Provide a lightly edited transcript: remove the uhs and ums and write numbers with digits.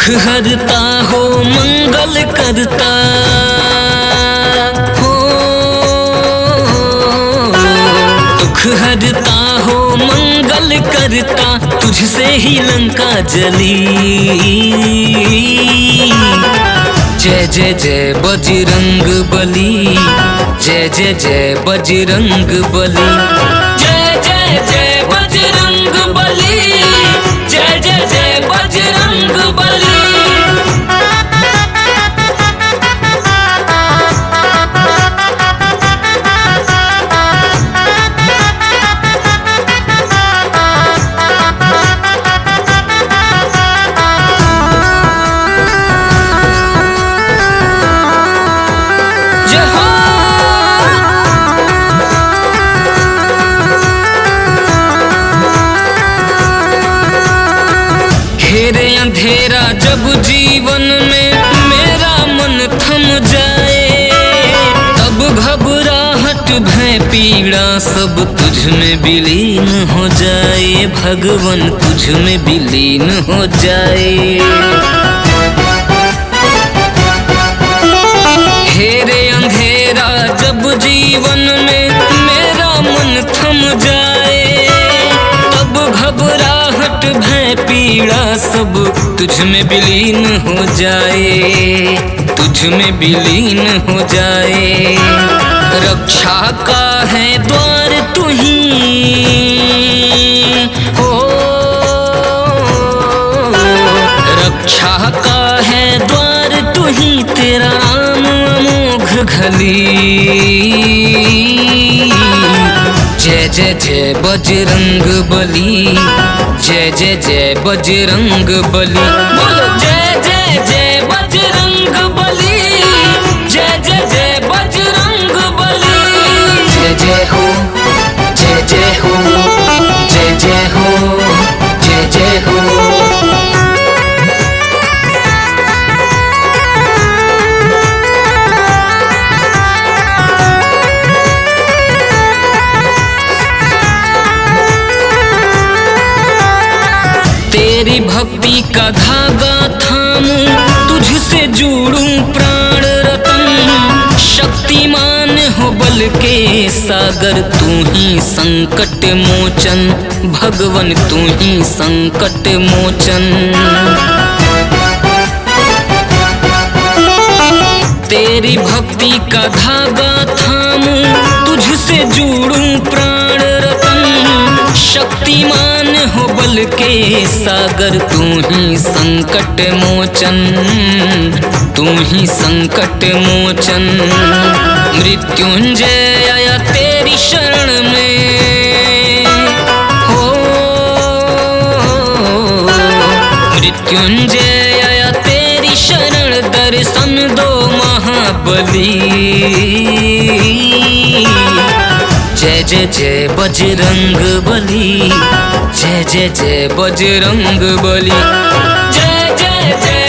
हरता हो मंगल करता हो, दुख हरता हो मंगल करता, तुझसे ही लंका जली। जय जय जय बजरंग बली, जय जय जय बजरंग बली, जय जय जय बजरंग बली, जय जय जय बजरंग बली। घेरे अंधेरा जब जीवन में मेरा मन थम जाए, तब घबराहट भय पीड़ा सब तुझ में विलीन हो जाए, भगवन तुझ में विलीन हो जाए। घेरे अंधेरा जब जीवन में मेरा मन थम जाए, तब घबराहट भय पीड़ा सब तुझ में विलीन हो जाए, तुझ में विलीन हो जाए। रक्षा का है द्वार तू ही हो, रक्षा का है द्वार तू ही, तेरा नाम अमोघ घली। जय जय जय बजरंग बली, जय जय जय बजरंग बली, बोलो जय जय जय बजरंग बली, जय जय जय बजरंग बली। जय जय हो, जय जय हो, जय जय हो, जय जय हो। तेरी भक्ति का धागा थामूं, तुझसे जोड़ूं प्राण रतन, शक्तिमान हो बल के सागर, तू ही संकट मोचन, भगवन तू ही संकट मोचन। तेरी भक्ति का धागा थामूं, तुझसे जोड़ूं प्राण रतन, शक्तिमान हो बल के सागर, तू ही संकट मोचन, तू ही संकट मोचन। मृत्युंजय आया तेरी शरण में हो, मृत्युंजय आया तेरी शरण, दर्शन दो महाबली। जय जय जय बजरंग बली, जय जय जय बजरंग बली, जय जय जय।